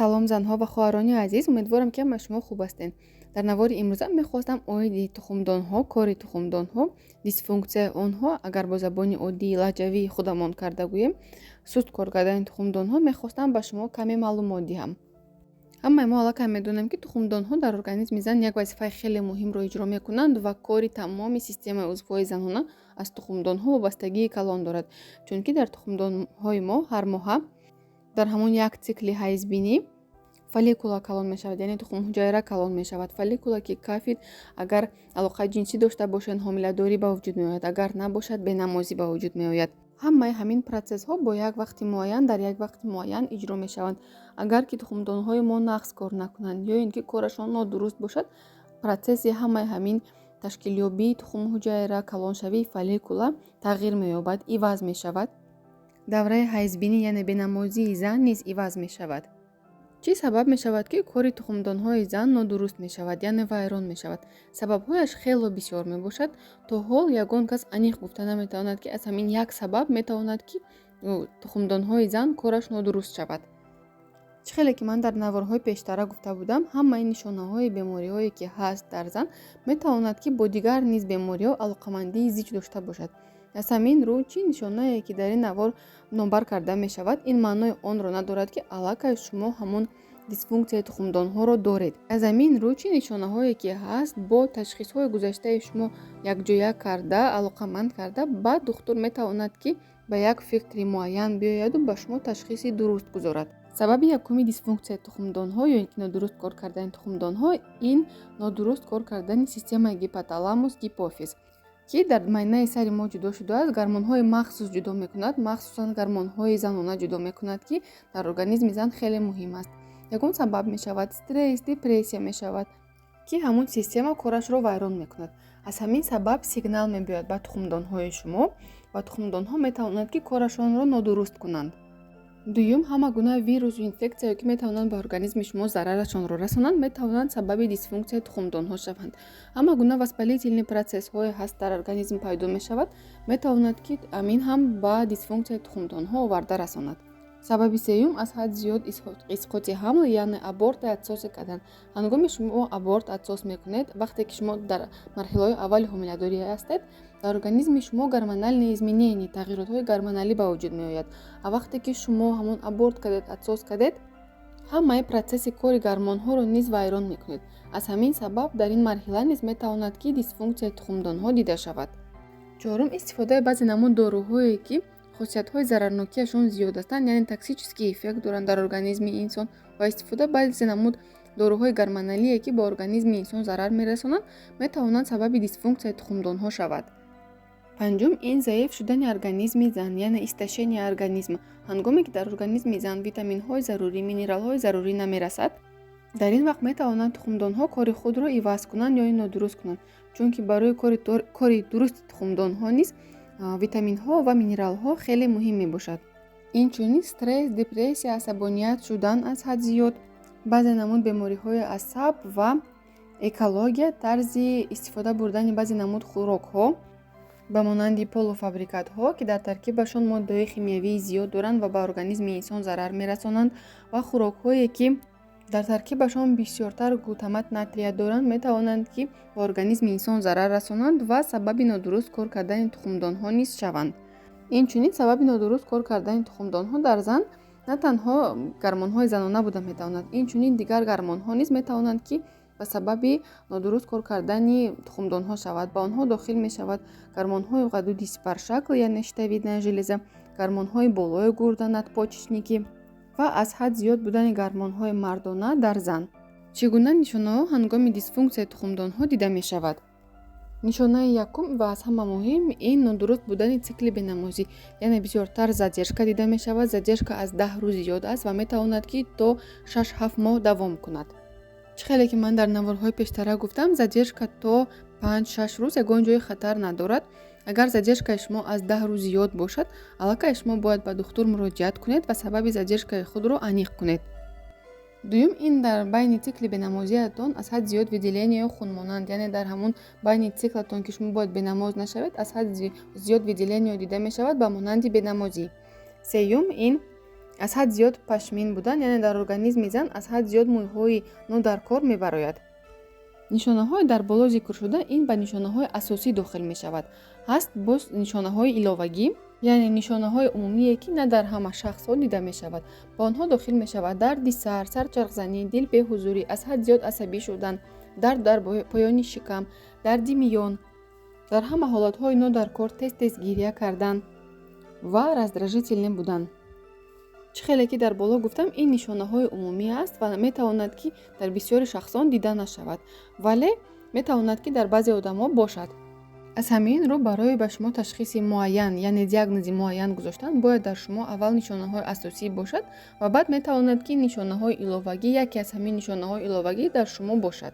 Салом, занҳо ва хоҳарони азиз! Умедворам, ки ҳамаи шумо хуб ҳастед. Дар навори имрӯза мехостам оиди тухмдонҳо, кори тухмдонҳо, дисфунксияи онҳо, агар бо забони оддии лаҳҷавии худамон карда гӯем, суст кор кардани тухмдонҳо, мехостам ба шумо каме маълумот диҳам. Ҳамаи мо аллакай медонем, ки тухмдонҳо дар организми зан як вазифаи хеле муҳимро иҷро мекунанд ва кори тамоми системаи узвҳои занона аз тухмдонҳо вобастагии калон дорад, чунки дар тухмдонҳои мо ҳар моҳа дар ҳамон як цикли ҳайзбинӣ фолликула калон мешавад, яъне тухмҳуҷайра калон мешавад. Фолликула ки кафид, агар алоқаи ҷинсӣ дошта бошед, ҳомиладорӣ ба вуҷуд меояд, агар набошад, бенамозӣ ба вуҷуд меояд. Ҳамаи ҳамин процессҳо бо як вақти муайян, дар як вақти муайян иҷро мешаванд. Агар ки тухмдонҳои мо нағз кор накунанд ё ин ки корашон нодуруст бошад, процесси ҳамаи ҳамин ташкилёбии тухмҳуҷайра, калоншавии фолликула тағйир меёбад, иваз мешавад. Давраи ҳайзбинӣ, яъне бенамозии зан низ иваз мешавад. Чӣ сабаб мешавад, ки кори тухмдонҳои зан нодуруст мешавад, яъне вайрон мешавад? Сабабҳояш хело бисёр мебошад. То ҳол ягон кас аниқ гуфта наметавонад, ки аз ҳамин як сабаб метавонад, ки тухмдонҳои зан кораш нодуруст шавад. Чӣ хеле ки ман дар наворҳои пештара гуфта будам, ҳамаи нишонаҳои бемориҳое, ки ҳаст дар зан, метавонад, ки бо дигар низ бемориҳо алоқамандии зич дошта бошад. Аз ҳамин рӯ, чӣ нишонае, ки дар ин навор номбар карда мешавад, ин маънои онро надорад, ки аллакай шумо ҳамон дисфунксияи тухмдонҳоро доред. Аз ҳамин рӯ, чӣ нишонаҳое ки ҳаст, бо ташхисҳои гузаштаи шумо якҷоя карда, алоқаманд карда, баъд духтур метавонад, ки ба як фикри муайян биёяду ба шумо ташхиси дуруст гузорад. Сабаби якуми дисфунксияи тухмдонҳо ё ин ки нодуруст кор кардани тухмдонҳо — ин нодуруст кор кардани системаи гипоталамус гипофиз, ки дар майнаи сари мо ҷудо шудааст, гормонҳои махсус ҷудо мекунад, махсусан гормонҳои занона ҷудо мекунад, ки дар организми зан хеле муҳим аст. Ягон сабаб мешавад, стресс, депрессия мешавад, ки ҳамон система корашро вайрон мекунад. Аз ҳамин сабаб сигнал мебиёяд ба тухмдонҳои шумо ва тухмдонҳо метавонанд, ки корашонро нодуруст кунанд. Дуюм, ҳама гуна вирусу инфексияе, ки метавонанд ба организми шумо зарарашонро расонанд, метавонанд сабаби дисфунксияи тухмдонҳо шаванд. Ҳама гуна воспалительный процессҳое ҳаст, дар организм пайдо мешавад, метавонад, ки ҳамин ҳам ба дисфунксияи тухмдонҳо оварда расонад. Сабаби сеюм — аз ҳад зиёд исқоти ҳамл, яъне аборт, отсосе кардан. Ҳангоми шумо аборт, отсос мекунед, вақте ки шумо дар марҳилаҳои аввали ҳомиладорӣ ҳастед, дар организми шумо гормональные изменения, тағйиротҳои гормоналӣ ба вуҷуд меояд. А вақте ки шумо ҳамон аборт кардед, отсос кардед, ҳамаи процесси кори гормонҳоро низ вайрон мекунед. Аз ҳамин сабаб дар ин марҳила низ метавонад, ки дисфунксияи тухмдонҳо дида шавад. Чорум, истифодаи баъзе намуд доруҳое, ки хосиятҳои зарарнокиашон зиёд ҳастанд, яъне токсический эффект доранд дар организми инсон, ва истифодаи баъзе намуд доруҳои гормоналие, ки ба организми инсон зарар мерасонанд, метавонанд сабаби дисфунксияи тухмдонҳо шавад. Панҷум, ин заиф шудани организми зан, яъне истощение организма. Ҳангоме ки дар организми зан витаминҳои зарурӣ, минералҳои зарурӣ намерасад, дар ин вақт метавонанд тухмдонҳо кори худро иваз кунанд ё нодуруст кунанд, чунки барои кори дурусти тухмдонҳо низ витаминҳо ва минералҳо хеле муҳим мебошад. Инчунин стресс, депрессия, асабоният шудан аз ҳад зиёд, баъзе намуд бемориҳои асаб ва экология, тарзи истифода бурдани баъзе намуд хӯрокҳо, ба монанди полуфабрикатҳо, ки дар таркибашон моддаҳои химиявии зиёд доранд ва ба организми инсон зарар мерасонанд, ва хӯрокҳое, ки дар таркибашон бисёртар глутамат натрия доранд, метавонанд, ки ба организми инсон зарар расонанд ва сабаби нодуруст кор кардани тухмдонҳо низ шаванд. Инчунин сабаби нодуруст кор кардани тухмдонҳо дар зан на танҳо гормонҳои занона буда метавонад, инчунин дигар гормонҳо низ метавонанд, ки ба сабаби нодуруст кор кардани тухмдонҳо шавад. Ба онҳо дохил мешавад гормонҳои ғадуди сипаршакл, яъне щитовидная железа, гормонҳои болои гурда, надпочечники, ва аз ҳад зиёд будани гормонҳои мардона дар зан. Чӣ гуна нишонаҳо ҳангоми дисфунксияи тухмдонҳо дида мешавад? Нишонаи якум ва аз ҳама муҳим — ин нодуруст будани цикли бенамозӣ, яъне бисёртар задержка дида мешавад. Задержка аз 10 рӯз зиёд аст ва метавонад, ки то 6-7 моҳ давом кунад. Чӣ хеле ки ман дар наворҳои пештара гуфтам, задержка то 5-6 рӯз ягон ҷои хатар надорад. Агар задержкаи шумо аз 10 рӯз зиёд бошад, аллакай шумо бояд ба духтур муроҷиат кунед ва сабаби задержкаи худро аниқ кунед. Дуюм, ин дар байни цикли бенамозиятон аз ҳад зиёд выделение хунмонанд, яъне дар ҳамон байни циклатон, ки шумо бояд бенамоз нашавед, аз ҳад зиёд выделение дида мешавад, ба монанди бенамозӣ. Сеюм, ин Аз ҳад зиёд пашмин будан, яъне дар организми зан аз ҳад зиёд мӯйҳои нодаркор мебарояд. Нишонаҳои дар боло зикршуда ин ба нишонаҳои асосӣ дохил мешавад. Ҳаст боз нишонаҳои иловагӣ, яъне нишонаҳои умумие, ки на дар ҳама шахсҳо дида мешавад. Ба онҳо дохил мешавад дарди сар, сарчархзанӣ, дилбеҳузурӣ, аз ҳад зиёд асабӣ шудан, дард дар поёни шикам, дарди миён, дар ҳама ҳолатҳои нодаркор тез-тез гиря кардан ва раздражительный будан. Чӣ хеле ки дар боло гуфтам, ин нишонаҳои умумӣ аст ва метавонад, ки дар бисёри шахсон дида нашавад, вале метавонад, ки дар баъзе одамо бошад. Аз ҳамин рӯ барои ба шумо ташхиси муайян, яъне диагнози муайян гузоштан, бояд дар шумо аввал нишонаҳои асосӣ бошад ва баъд метавонад, ки нишонаҳои иловагӣ, яке аз ҳамин нишонаҳои иловагӣ дар шумо бошад.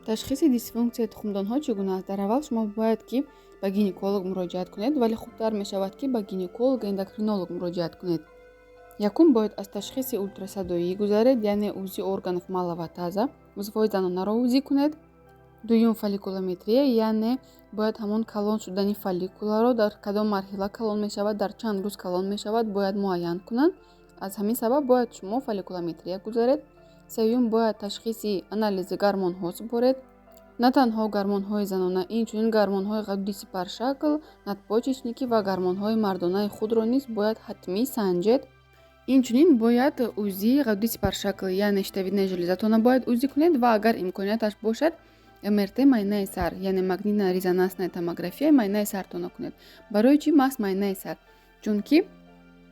Ташхиси дисфунксияи тухмдонҳо чӣ гуна аст? Дар аввал шумо бояд, ки ба гинеколог муроҷиат кунед, вале хубтар мешавад, ки ба гинеколог эндокринолог муроҷиат кунед. Якум, бояд аз ташхиси ултрасадоӣ гузаред, яъне УЗИ органов малого таза, узвҳои занонаро УЗИ кунед. Дуюм, фолликулометрия, яъне бояд ҳамон калон шудани фолликуларо, дар кадом марҳила калон мешавад, дар чанд рӯз калон мешавад, бояд муайян кунанд. Аз ҳамин сабаб бояд шумо фолликулометрия гузаред. Сеюм, бояд ташхиси анализи гормонҳо супоред. На танҳо гормонҳои занона, инчунин гормонҳои ғадуди сипаршакл, надпочечники ва гормонҳои мардонаи худро низ бояд ҳатмӣ санҷед. Инчунин бояд УЗИ ғадуди сипаршакл, яъне щитовидная железатона бояд УЗИ кунед ва агар имконияташ бошад, МРТ майнаи сар, яъне магнитно-резонансная томография майнаи сартона кунед. Барои чӣ маҳз майнаи сар? Чунки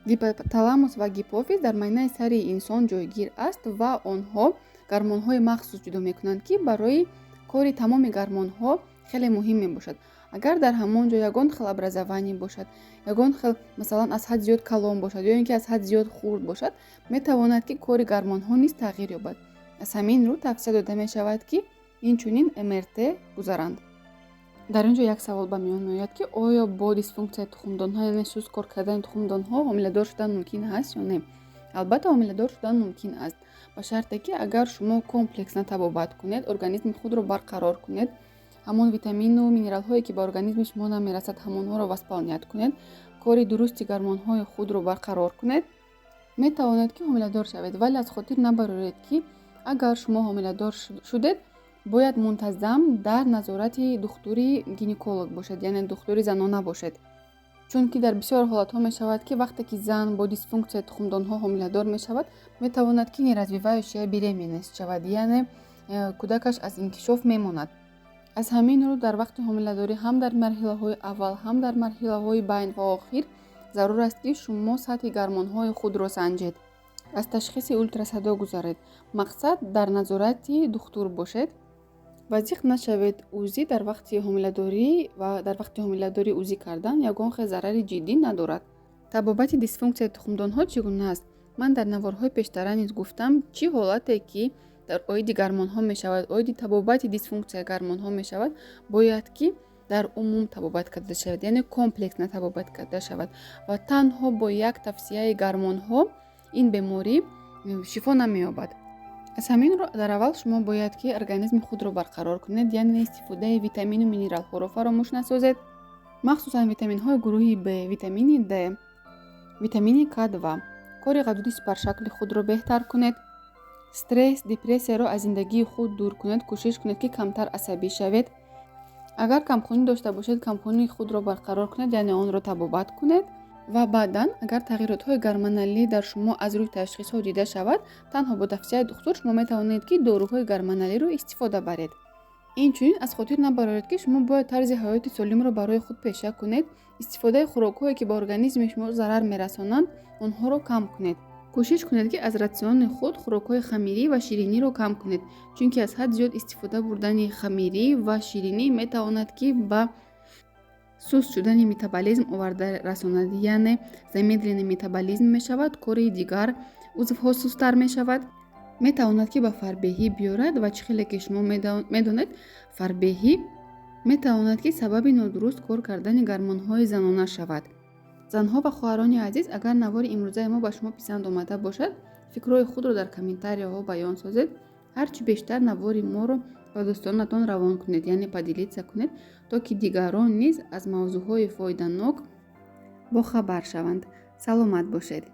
гипоталамус ва гипофиз дар майнаи сари инсон ҷойгир аст ва онҳо гормонҳои махсус ҷудо мекунанд, ки барои кори тамоми гормонҳо хеле муҳим мебошад. Агар дар ҳамон ҷо ягон хел образование бошад, ягон хел, масалан, аз ҳад зиёд калон бошад ё ин ки аз ҳад зиёд хурд бошад, метавонад, ки кори гормонҳо низ тағйир ёбад. Аз ҳамин рӯ тавсия дода мешавад, ки инчунин МРТ гузаранд. Дар ин ҷо як савол ба миён меояд, ки оё бо дисфунксияи тухмдонҳо, яъне суст кор кардани тухмдонҳо, ҳомиладор шудан мумкин ҳаст ё не? Албатта, ҳомиладор шудан мумкин аст, ба шарте ки агар шумо комплексно табобат кунед, организми худро барқарор кунед, ҳамон витамину минералҳое, ки ба организми шумо намерасад, ҳамонҳоро восполнять кунед, кори дурусти гормонҳои худро барқарор кунед, метавонед, ки ҳомиладор шавед. Вале аз хотир набароред, ки агар шумо ҳомиладор шудед, бояд мунтазам дар назорати духтури гинеколог бошед, яъне духтури занона бошед, чунки дар бисёр ҳолатҳо мешавад, ки вақте ки зан бо дисфунксияи тухмдонҳо ҳомиладор мешавад, метавонад, ки неразвивающая беременность шавад, яъне кӯдакаш аз инкишоф мемонад. Аз ҳамин рӯ дар вақти ҳомиладорӣ, ҳам дар марҳилаҳои аввал, ҳам дар марҳилаҳои байн ва охир, зарур аст, ки шумо сатҳи гормонҳои худро санҷед, аз ташхиси ултрасадо гузаред, мақсад дар назорати духтур бошед ва зиқ нашавед. УЗИ дар вақти ҳомиладорӣ ва дар вақти ҳомиладорӣ УЗИ кардан ягон хел зарари ҷиддӣ надорад. Табобати дисфунксияи тухмдонҳо чӣ гуна аст? Ман дар наворҳои пештара низ гуфтам, чӣ ҳолате ки дар оиди гормонҳо мешавад, оиди табобати дисфунксияи гормонҳо мешавад, бояд, ки дар умум табобат карда шавад, яъне комплексно табобат карда шавад ва танҳо бо як тавсияи гормонҳо ин беморӣ шифо намеёбад. Аз ҳамин рӯ дар аввал шумо бояд, ки организми худро барқарор кунед, яъне истифодаи витамину минералҳоро фаромӯш насозед, махсусан витаминҳои гурӯҳи б, витамини д, витамини к2, кори ғадуди сипаршакли худро беҳтар кунед, стресс, депрессияро аз зиндагии худ дур кунед, кӯшиш кунед, ки камтар асабӣ шавед. Агар камхунӣ дошта бошед, камхунии худро барқарор кунед, яъне онро табобат кунед. Ва баъдан, агар тағйиротҳои гормоналӣ дар шумо аз рӯи ташхисҳо дида шавад, танҳо бо тавсияи духтур шумо метавонед, ки доруҳои гормоналиро истифода баред. Инчунин аз хотир набароред, ки шумо бояд тарзи ҳаёти солимро барои худ пеша кунед. Истифодаи хӯрокҳое, ки ба организми шумо зарар мерасонанд, онҳоро кам кунед. Кӯшиш кунед, ки аз ратсиони худ хӯрокҳои хамирӣ ва шириниро кам кунед, чунки аз ҳад зиёд истифода бурдани хамирӣ ва ширинӣ метавонад, ки ба суст шудани метаболизм оварда расонад, яъне замедленный метаболизм мешавад, кори дигар узвҳо сусттар мешавад, метавонад, ки ба фарбеҳӣ биёрад. Ва чӣ хеле ки шумо медонед, фарбеҳӣ метавонад, ки сабаби нодуруст кор кардани гормонҳои занона шавад. Занҳо ва хоҳарони азиз, агар навори имрӯзаи мо ба шумо писанд омада бошад, фикрҳои худро дар комментарияҳо баён созед. Ҳарчи бештар навори моро ба дӯстонатон равон кунед, яъне поделиться кунед, то ки дигарон низ аз мавзӯъҳои фоиданок бохабар шаванд. Саломат бошед.